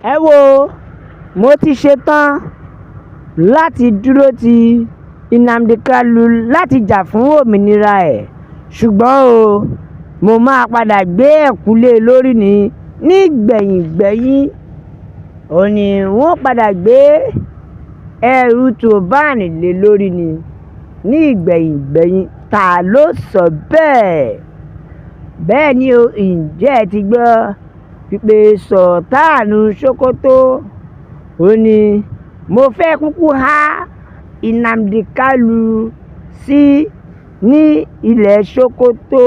Ẹ wo, mo ti ṣetán láti dúró ti Nnamdi Kanu láti jà fún òmìnira ẹ̀, ṣùgbọ́n o, mo máa padà gbé ẹ̀kú lé e lórí ni nígbẹ̀yìn-gbẹ́yín. Ó ní wọ́n padà gbé ẹrù Turban lé lórí ni ní ìgbẹ̀yìn-gbẹ́yín. Ta ló sọ bẹ́ẹ̀? Bẹ́ẹ̀ ni o, ǹjẹ́ ẹ ti gbọ́ wípé Sultan Sokoto ó ní mo fẹ́ kúkú há Nnamdi Kanu sí ní ilẹ̀ Sokoto,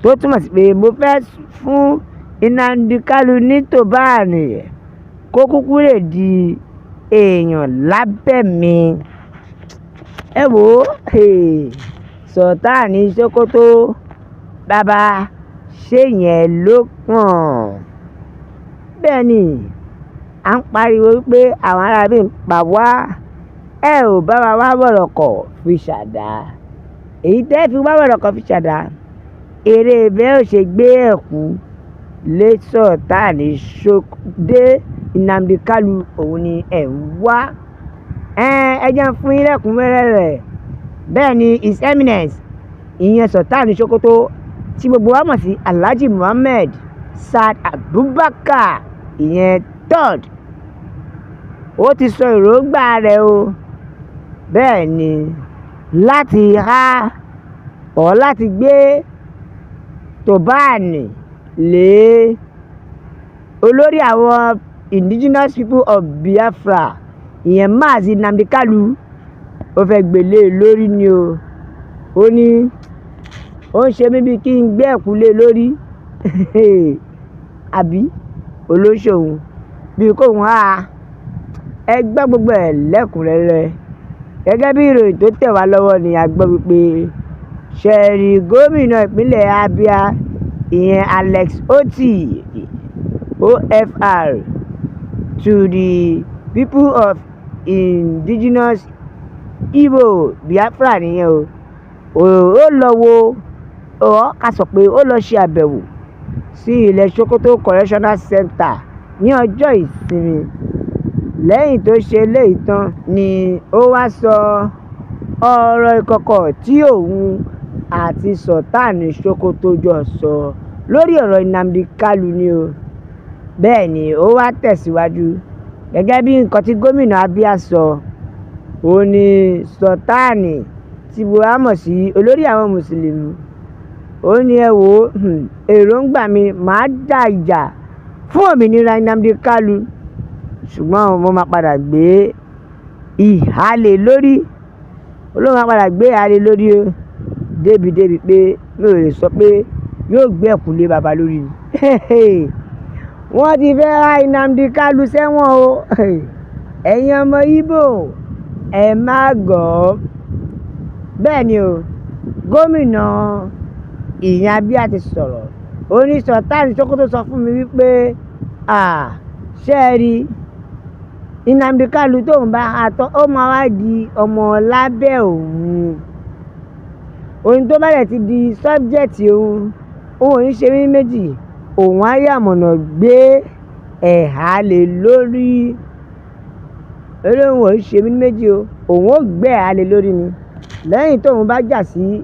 tó túmọ̀ sí pé mo fẹ́ fún Nnamdi Kanu ní turban kó kúkú lè di èèyàn lábẹ́ mi. Ẹ wò ó, Sultan Sokoto, bàbá, ṣé yẹn ló kàn? Bẹ́ẹ̀ ni, à ń pariwo wípé àwọn aráabí ń pa wá, ẹ ò bá wa wá wọ̀rọ̀kọ̀ fi ṣàdá. Èyí tẹ́ fi wá wọ̀rọ̀kọ̀ fi ṣàdá, eré bẹ́ẹ̀ ò ṣe gbé ẹ̀kú lé Sultan dé Nnamdi Kanu, òun ni ẹ̀ ń wá. Ẹ jẹ́ n fún yín lẹ́kùnrẹ́rẹ́ rẹ̀. Bẹ́ẹ̀ ni His Eminence, ìyẹn Sultan Sokoto tí gbogbo wa mọ̀ sí Alhaji Muhammed Saad Abubakar, ìyẹn third, ó ti sọ èròǹgbà rẹ̀ o. Bẹ́ẹ̀ ni, láti há ọ̀ láti gbé turban lé olórí àwọn Indigenous People of Biafra, ìyẹn Mazi Nnamdi Kanu, ó fẹ́ gbé lé e lórí ni o. Ó ní ó ń ṣe mí bíi kí n gbé ẹ̀kú lé e lórí, àbí olóṣòun bíi kóun há. Ẹ gbọ́ gbogbo ẹ̀ lẹ́kùnrẹ́rẹ́. Gẹ́gẹ́ bí ìròyìn tó tẹ̀ wá lọ́wọ́ ni a gbọ́ wípé ṣẹ́ẹ̀rì gómìnà ìpínlẹ̀ Abia, ìyẹn Alex Otti, OFR, to the people of Indigenous Igbo Biafra nìyẹn o. Ó lọ wo ọ, ká sọ pé ó lọ ṣe àbẹ̀wò sí ilẹ̀ Sokoto Correctional Center ní ọjọ́ Ìsinmi. Lẹ́yìn tó ṣe eléyìí tán ni ó wáá sọ ọ̀rọ̀ ìkọ̀kọ̀ tí òun àti Sultan Sokoto jọ sọ lórí ọ̀rọ̀ Nnamdi Kanu ni o. Bẹ́ẹ̀ ni ó wáá tẹ̀síwájú gẹ́gẹ́ bí nǹkan tí gómìnà Abia sọ. Ó ní Sultan tí gbogbo wa mọ̀ sí olórí àwọn Mùsùlùmí, ó ní ẹ wò ó, èròǹgbà mi, máa ja ìjà fún òmìnira Nnamdi Kanu, ṣùgbọ́n mo máa padà gbé ìhàlẹ̀ lórí. Ó lóun máa padà gbé ìhàlẹ̀ lórí o, débi débi pé mi ò lè sọ pé yóò gbé ẹ̀kú lé baba lórí ni. Wọ́n ti fẹ́ há Nnamdi Kanu sẹ́wọ̀n o. Ẹ̀yin ọmọ Igbo, ẹ má gọ̀. Bẹ́ẹ̀ ni o, gómìnà ìyẹn Abia ti sọ̀rọ̀. Ó ní Sultan Sokoto sọ fún mi wípé, ṣé ẹ rí Nnamdi Kanu tóun bá há tán, ó máa wá di ọmọ lábẹ́ òun. Ohun tó bá dẹ̀ ti di subject òun, òun ò ní ṣe mí méjì, òun á yàmọ̀nà gbé ẹ̀há lé lórí. Ó lóun ò ṣe mí méjì o, òun ó gbé ẹ̀há lé lórí ni lẹ́yìn tóun bá jà sí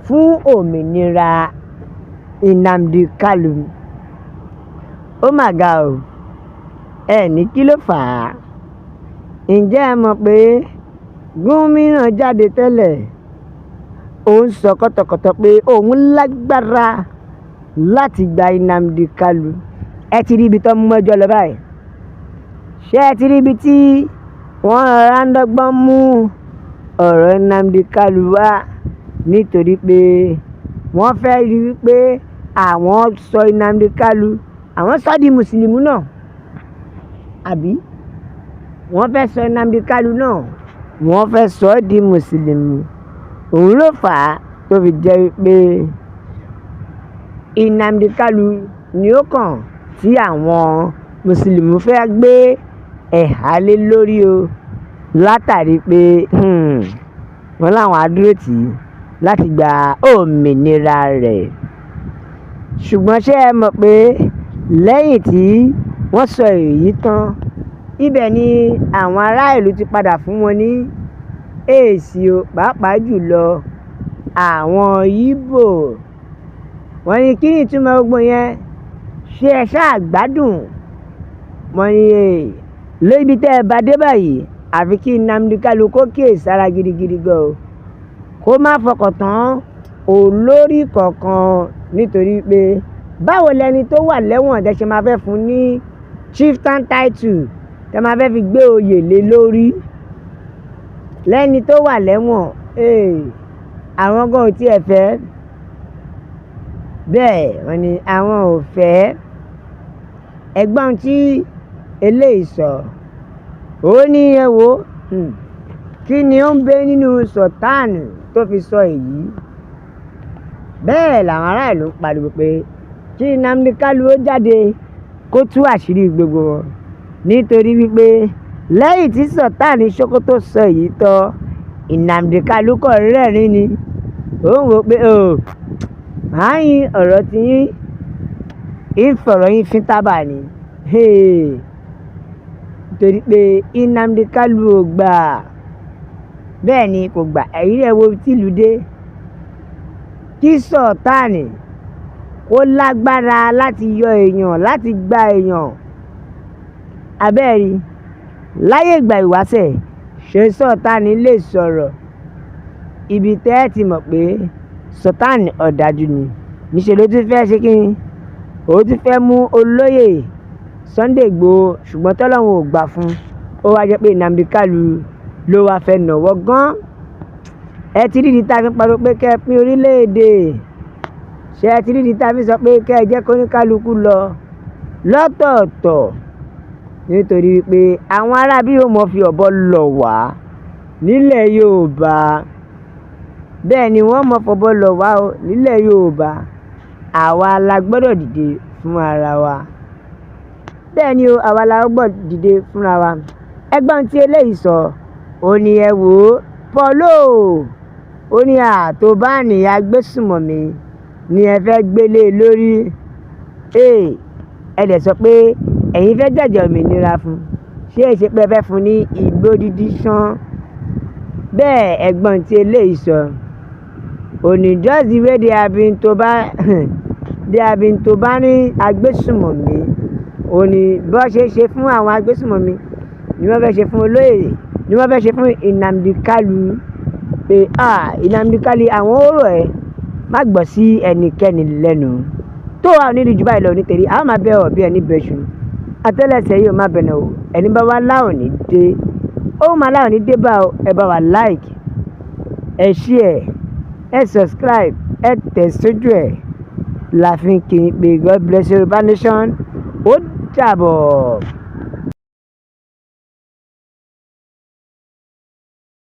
fún òmìnira Nnamdi Kanu. Ó mà ga o. Ẹ ní kí ló fà á? Ǹjẹ́ ẹ mọ̀ pé gómìnà jáde tẹ́lẹ̀, òun sọ kọ́tọ̀kọ́tọ̀ pé òun lágbára láti gba Nnamdi Kanu? Ẹ ti rí ibi tó mú ẹjọ́ lọ báyìí. Ṣé ẹ ti rí ibi tí wọ́n rọra ń dọ́gbọ́n mú ọ̀rọ̀ Nnamdi Kanu wá? Nítorí pé wọ́n fẹ́ rí wípé àwọn sọ Nnamdi Kanu, àwọn sọ di Mùsùlùmí náà, àbí wọ́n fẹ́ sọ Nnamdi Kanu náà, wọ́n fẹ́ sọ ọ́ di Mùsùlùmí. Òun ló fà á tó fi jẹ́ wípé Nnamdi Kanu ni ó kàn tí àwọn Mùsùlùmí fẹ́ gbé ẹ̀há lé lórí o, látàrí pé wọ́n láwọn á dúró tì í láti gba òmìnira rẹ̀. Ṣùgbọ́n ṣé ẹ mọ̀ pé lẹ́yìn tí Wọ́n sọ èyí tán, ibẹ̀ ni àwọn ará ìlú ti padà fún wọn ní èsì o, pàápàá jùlọ àwọn Ìgbò. Wọ́n ní, kí ni ìtumọ̀ gbogbo yẹn? Ṣé ẹ ṣáà gbádùn? Wọ́n ní lébi tẹ́ ẹ bá dé báyìí, àfi kí Nnamdi Kanu kó kíyèsára gidigidi gan o, kó má fọkàn tán olórí kankan, nítorí pé báwo lẹni tó wà lẹ́wọ̀n tẹ́ ṣe máa fẹ́ fún ní chieftain title, tẹ́ máa fẹ́ fi gbé oyè lé lórí lẹ́ni tó wà lẹ́wọ̀n? Àwọn gan ò tiẹ̀ fẹ́ bẹ́ẹ̀. Wọ́n ní àwọn ò fẹ́. Ẹ̀gbọ́n tí eléyìí sọ, ó ní ẹ wo, kí ni ó ń bẹ nínú Sultan tó fi sọ èyí? Bẹ́ẹ̀ làwọn aráàlú ń pariwo pé kí Nnamdi Kanu ó jáde kó tú àṣírí gbogbo wọn, nítorí wípé lẹ́yìn tí Sultan Sokoto sọ èyí tán, Nnamdi Kanu kọ̀ rẹ́rìn ni. Ó ń wò pé ó àyìn ọ̀rọ̀ tí yín ìfọ̀rọ̀ yín fín tábà ni, nítorí pé Nnamdi Kanu ò gbà. Bẹ́ẹ̀ ni kò gbà. Ẹ̀yin rẹ̀ wo tìlú dé kí Sultan kó lágbára láti yọ èèyàn, láti gba èèyàn abẹ́ẹ̀rí láyé ìgbà ìwáṣẹ̀. Ṣé Sultan lè sọ̀rọ̀? Ibi tẹ́ ẹ ti mọ̀ pé Sultan ọ̀dájú ni. Níṣẹ́ ló tún fẹ́ ṣe kí ni, ó tún fẹ́ mú olóyè Sunday Igboho, ṣùgbọ́n tọ́lọ́run ò gbà fún un. Ó wá jẹ́ pé Nnamdi Kanu ló wáá fẹ́ nàwọ́ gan. Ẹ ti rí ìdí tá a fi pariwo pé kẹ́ ẹ pín orílẹ̀-èdè? Ṣé ẹ ti rí ìdí tá a fi sọ pé kẹ́ ẹ jẹ́ kóníkálukú lọ lọ́tọ̀ọ̀tọ̀? Nítorí wípé àwọn aráabí yóò mọ̀ fi ọ̀bọ lọ̀ wá nílẹ̀ Yorùbá. Bẹ́ẹ̀ ni wọ́n mọ̀ fọ̀bọ lọ̀ wá o nílẹ̀ Yorùbá. Àwa la gbọ́dọ̀ dìde fún ara wa. Bẹ́ẹ̀ ni o, àwa la gbọ́dọ̀ dìde fúnra wa. Ẹgbọ́n tí eléyìí sọ, ó ní ẹ wò ó, Paulo, ó ní àtòbáàní agbésùmọ̀mí ni ẹ fẹ́ gbélé lórí. Ẹ dẹ̀ sọ pé ẹ̀yin fẹ́ jàjà òmìnira fún. Ṣé ẹ ṣe pé ẹ fẹ́ fún ní igbó dídí sán? Bẹ́ẹ̀ ẹ̀gbọ́n tí eléyìí sọ, ó ní just the way they have been to bá ní agbésùmọ̀mí. Ó ní bó ṣe ṣe fún àwọn agbésùmọ̀mí ni wọ́n fẹ́ ṣe fún olóyè, ni wọ́n fẹ́ ṣe fún Nnamdi Kanu, pé ah, Nnamdi Kanu, àwọn ó rọ̀ ẹ́, má gbọ́ sí ẹnikẹ́ni lẹ́nu tó wà nídìí jù báyìí lọ, nítorí àwọn máa bẹ́ ọ bí ẹni bẹ́ṣu àtẹ́lẹsẹ̀ yìí, ó má bẹ̀nà o. Ẹni bá wá láò ní dé, ó máa láò ní dé bá o. Ẹ bá wa like, ẹ share, ẹ subscribe, ẹ tẹ̀ sójú ẹ̀ láàfin kì í pé God bless Yorùbá nation. Ó dàbọ̀.